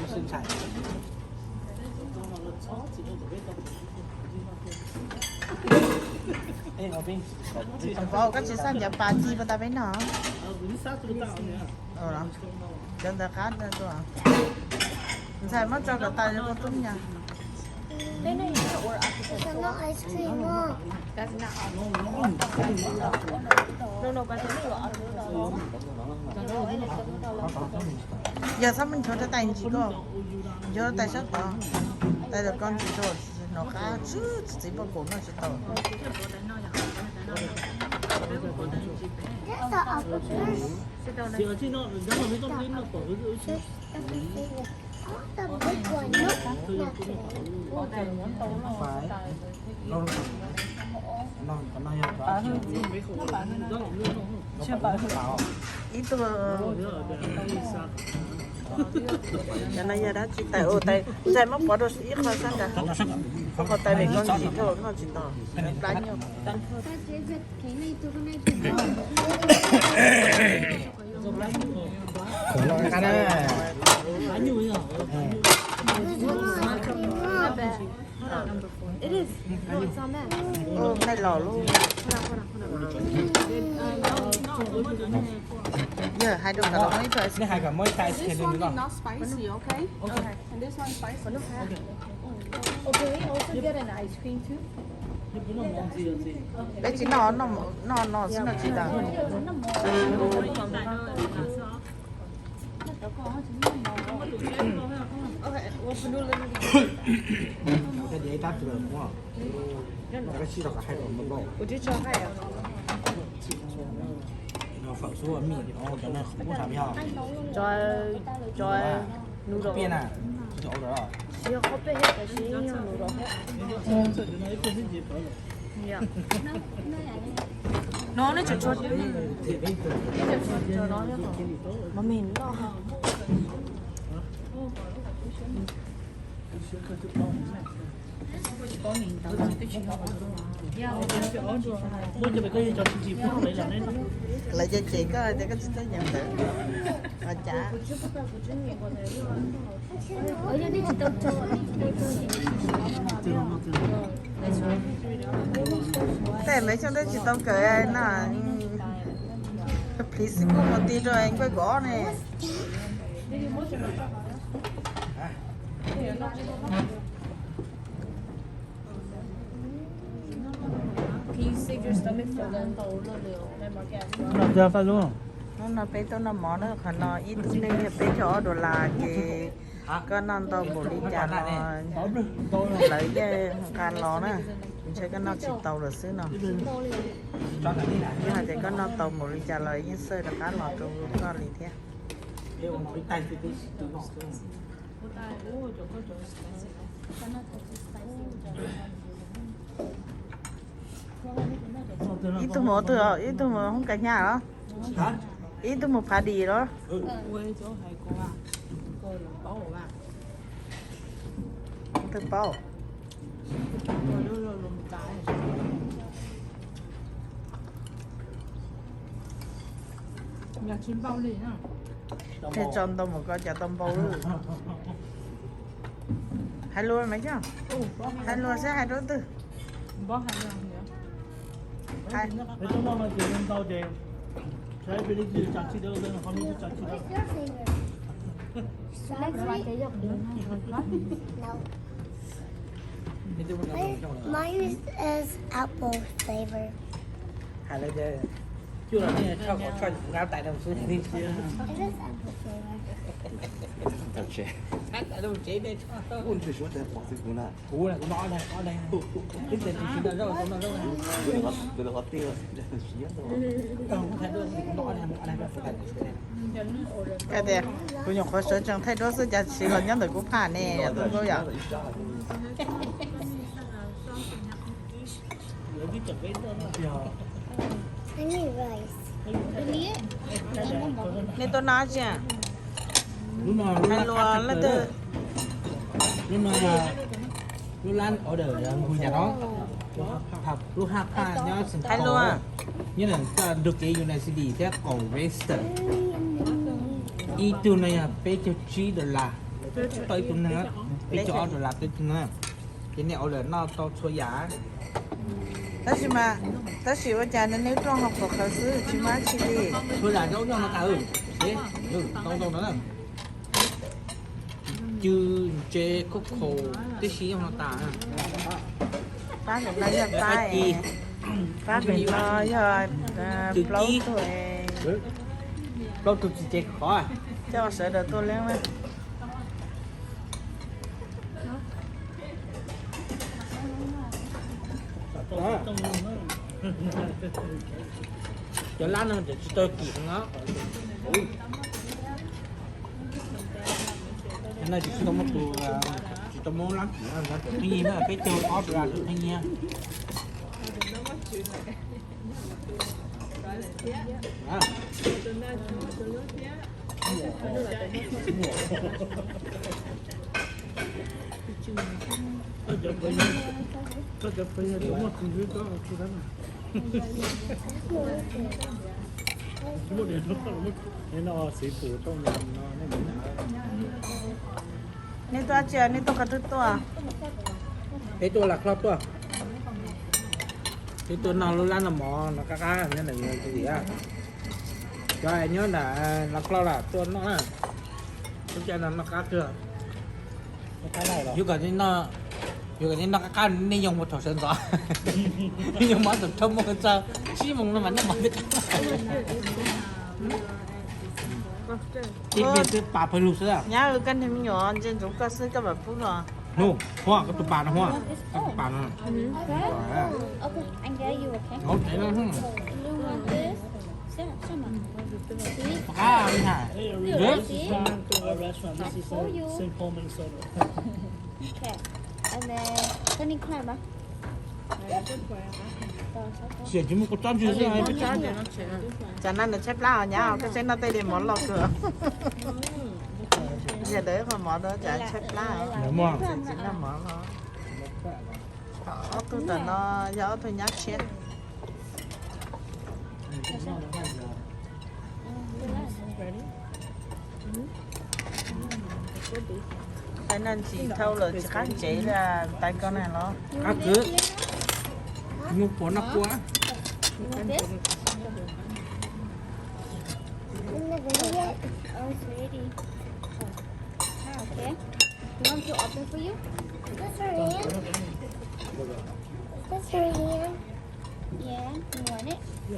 Ua, koj tsis xaj ncav pas ci puas tas peb noj? Cov ntawd qab tuaj. Ntxhais muab tso kom tas rau koj tub nyag. It's not ice cream, Mom. Yog txhob muab nchuav rau tais ntsis koj, nchuav rau tais sab tod, tais los koj ntsis rau, hnov qab txwv txiv pob kaum noj tsis tau. That's the octopus. That's the big one. Look, that's the big one. Ib tug, cov no yog dab tsi tais? Tais, ntxhais muab pov rau ib qho sab nrad, qhov tais vim koj ntsis dhau noj tsis tau, plab nyuj. It is. No, it's not that. Ua, nqaij los lub. Yog hais rau nkawd los muab ib tug ice cream. This one is not spicy, okay? Okay. And this one spicy. Oh, can we also get an ice cream too? Peb tsis noj, noj no xwb noj tsis tau. Ua, tsis tso hais. Cov, cov noodle. Tsis yog qhov peb thiab, tab sis yog noodle thiab. No, nej tseem tshuav, nej tseem tshuav cov no thiab. Mas me noj. Lawv cem cem koj tias koj tsis txawj nyeem ntawv los cas? Tej lawv coj tej tsis tau kawm no, pliv xib kuj mus ti rau nkuaj kaum ob ne. Hnub no peb tuaj noj mov na, qhov no ib tug neeg yog peb caug ob dollar ces koj noj ntau npaum li cas los lawv yeej nqa los na, ntshe koj noj tsis tau lawm xwb no. Yog hais tias koj noj tau npaum li cas los yeej xawj rov qab los rau koj li thiab. Ib tug mus, ib tug mus hoob kas hnyav los? Ib tug mus phav dis los? Twg paub? Tso ntau mus koj cas tau npau lawm. Hais lus mas coj, hais lus seb hais rau twg. Mine is apple flavor. Hais lawv tias cuj los nej tshaj kom tshaj nqab tais rau xwb. It is apple flavor. Nqab tais rau tsev nej tshaj. Kuv na kuv noj ob daig, ob daig. Twb tias tus tsis noj zaub, tus noj zaub na. Kuv thaij duab, kuv noj ob daig, ob daig. Tias kuv nyuam qhuav sawv tsees thaij duab xwb cas siv los nyob ntawm kuv phaj ne, tus nkauj yom. I need rice. Nej tuaj noj tsi? Hais lus leej twg? Lub no, lub lab order yog hu cas no? Lub haj phaj nyob Xeev Khuam, nyob ntawm nrug kev Union City thiab qaum Western. Ib tug no yog peb caug tsib dollar. Tau ib tug neeg, peb caug ob dollar tau ib tug neeg, ces nej ua lawm noj tau txhua yam. Tab sis mas, tab sis ua cas neb rooj hauv qhov qhawv xwb tsis muaj dab tsi li. Txhua yam nyob no tas, tau ntau no. Cw, ntses, khaub khaum tib si nyob no tas. Pab pem no yog pab, pab pem no yog plaub tug, plaub tug txiv tsev qhov. Coj sawv daws tuaj leej na. Cov lab no ces tsis tau kim no. Cov no tsis tau muab tus, tsis tau muab lab kim no, cov pheej nyiag na, peb caug ob dollar cov pheej nyiag. Nej tuaj tsi, nej tuaj qhov twg tuaj? Peb tuaj Las Cloj tuaj. Peb tuaj noj lub lab noj mov no qab qab nyob ntawm Cov nyob nram Las Cloj lawm tuaj noj na. Lub caij no noj qab kawg. Yuav kom nej noj, yuav kom nej noj qab qab nej yoo mus thaum sawv ntxov. Nej yoo mus thaum rau moos txog tsib moos no mas nej mov twb qab. Tib pliag twb pas pawg lug xwb. Nyab, koj niag me nyuam ntsia ntsoov koj xwb koj mam pub los. Hnub, huaj koj tus pas no, huaj koj tus pas no. Hauv tsev no. Pom qab li hais. This is not a restaurant, this is a Saint Paul, Minnesota. Okay. And then, twenty-five, ah? Xiam tsis muaj kua txob ntsis xwb. Tsam no nws tshaib plab os nyab, koj saib noj tej li mov loj kawg. Yog dawb qhov mov rau tsam tshaib plab. Tsis noj mov los. Ob tug tom no yog ob tug nyab tshiab. Tais noj ntxim dhau lawm tsis qab ntsev li tais koj na los. Qab kawg. Nyuj puav noj kua. Okay. You want me to open for you? Is this her hand? Is this her hand? Yeah, you want it? Ooh.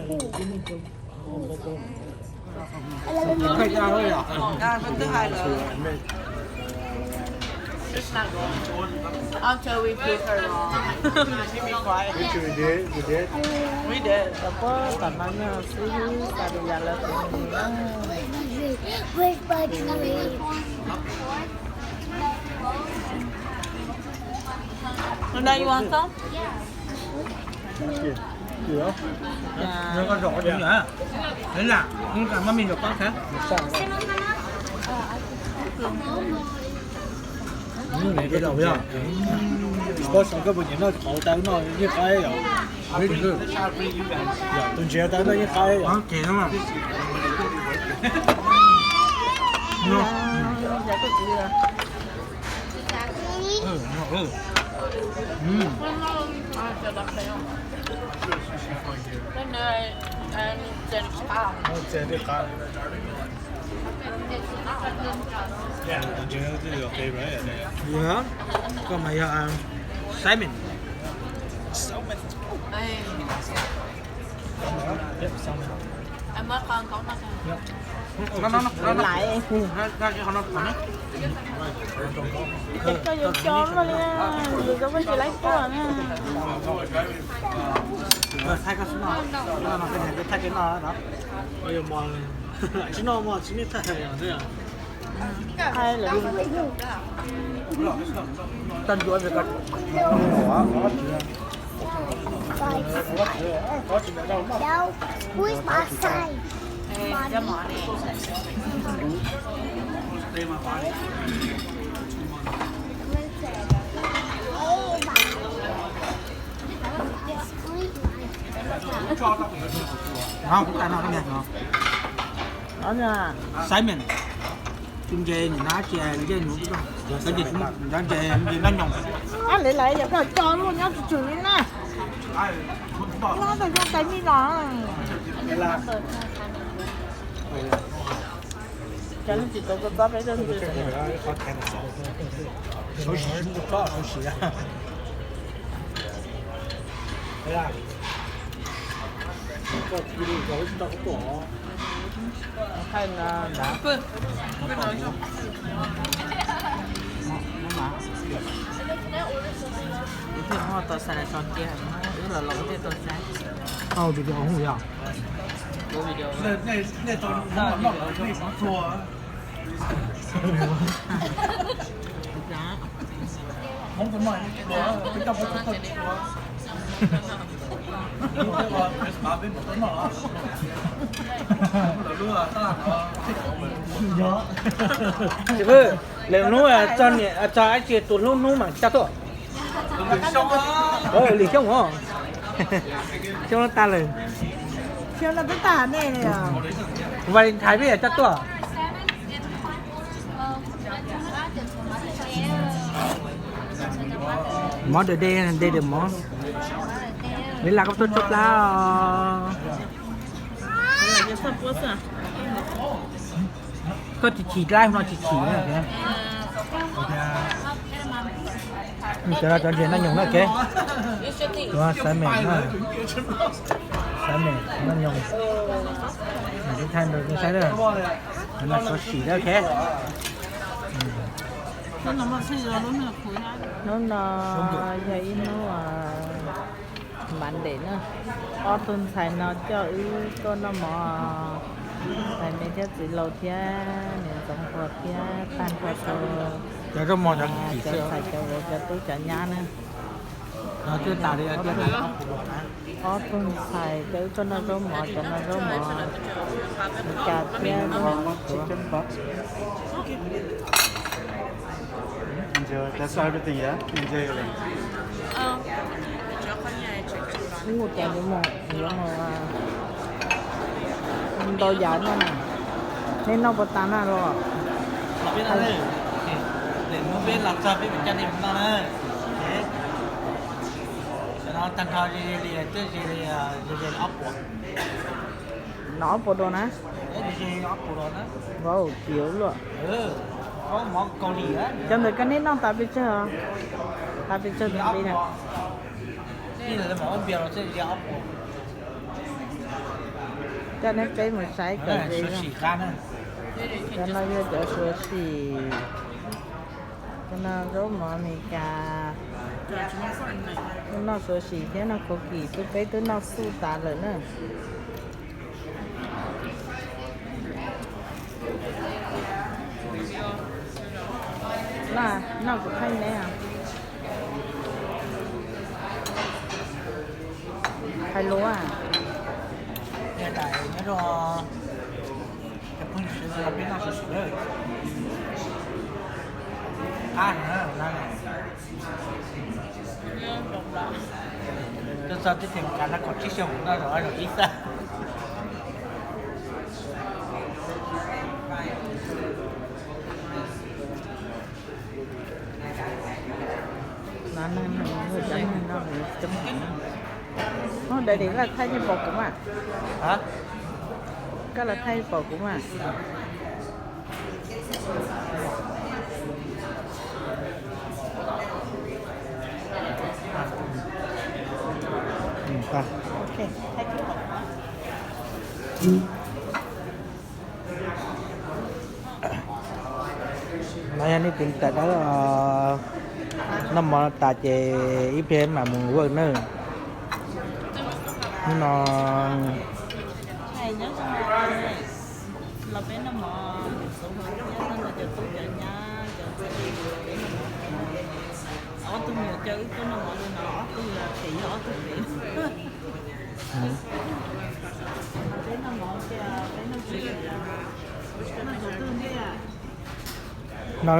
Ooh. Until we prove her wrong. Which we did, we did. We did. Tam pab tam no nyob xwb xav li yam lawv tus mus na. Where's my drink? Nana, you want some? Nyob koj zaum qhov twg na? Nyob na, maj me zaum pab thiab. Koj saib koj puas nyiam noj qhauv tau noj yeej qab yom. Tus ntsiav tau noj yeej qab yom. Koj mas yog salmon. Salmon. Yep, salmon. Koj yuav cov no li, koj yuav cov no li, koj tsis laib tuaj na. Thaij koj tsis noj, thaij koj noj no. Tsis noj mog, tsis noj thaij. Tag ntua. Where's my side? Đó, chúng ta nó cái này nó. Đó nha. Simon. Tus ntses nim no tsis ntsej nus, ntses noj nyoos. Ab, lawv lawv yog koj coj luaj nyob tsis tsum li na. Nyob tau zoo tais mi los. Cov tsis tau kua txob peb tuaj ntxwg. Tus thiaj muab tau xais tso kiag, wb los los wb thiaj tau saib. Tau video hwj yog. Lwm hnub tso niam tso dab tsi tus hlub hnub mas coj tuaj. Lwm xyoo os. Xyoo tas lawm. Valentine peb coj tuaj. Mother's Day, Day of Mom. Neb lam koj tuaj tshuab plab os. Koj tsis chim dlaab no tsis chim na. Cov no cov ntses noj nyoos na kev. Xav mem na. Xav mem noj nyoos. Thaij rau saib na. Cov no suav sim na kev. Hnub no yog ib hnub Monday na. Ob tug ntxhais no coj wb tuaj noj mov, ntxhais me thiab txiv laus thiab niam ntxoov Nquag thiab tag nrho rau cov ntxhais cov vauv cov tub cov nyab na. Ob tug ntxhais coj wb tuaj noj zaub mov, cov noj zaub mov Meskas thiab. Enjoy. That's everything, yeah? Enjoy your lunch. Ub, cas yuav mus, yuav mus ntau yam no na. Nej noj puas tas na los? Peb los txog peb mam coj nej mus noj na. Cov no tag nrho ze li, twb ze li, ze li ob puas. No ob puas dua na. Wow, tiav luaj. Cov ntawd koj neb noj tas pes tsawg? Tas pes tsawg tus npe na? Coj neb peb mus saib kom ze. Cov no yog cov suav sim. Cov no zaub mov Meskas. Noj suav sim thiab noj cookie, twb peb twb noj xuj tas lawm na. Noj kuv thaij neb. Hais lus. Nyob rau cov phooj ywg sawv daws, peb noj suav sim lawm. Qab heev na. Tuaj txog teb chaws Meskas no kaum tsib xyoos noj zaum ob zaum ib xwb. Daddy, koj los thaij pom kuv mas. Koj los thaij pom kuv mas. No yog nej tus niam tais dawb, noj mov tas ces ib pliag mam mus work na. Hnub no los peb noj mov, cov tub cov nyab, cov ntxhais, ob tug me nyuam caw wb tuaj noj mov li no, ob tug pem yog ob tug pem. Peb noj mov, peb noj tsis, noj tus twg ntiag? No,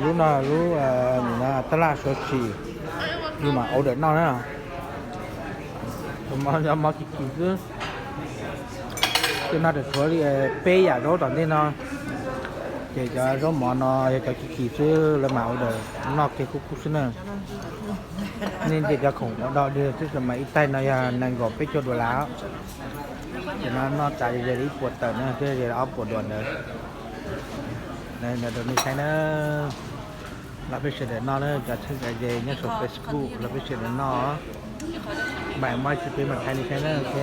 lub no lub tab laj suav sim, yus mam order noj na. Mov, mov kim kim xwb. Twb noj tau tshuav li peb yam zaub tom ntej no, ces cov zaub mov no yog cov kim kim xwb, lawv mam order noj kiag kub kub xwb na. Nej ntsia cov khoom ua dog dig xwb mas ib taig no yog nees nkaum peb caug duas las. Ces no noj tas ze li ib puas tawm na, twb ze ob puas duas ntawd. Ntawd rau nej saib na. Los peb sawv daws noj na, cov txheeb cov ze nyob saum Facebook los peb sawv daws noj. Mam muab tsis peb mam thaij nej saib na, ok.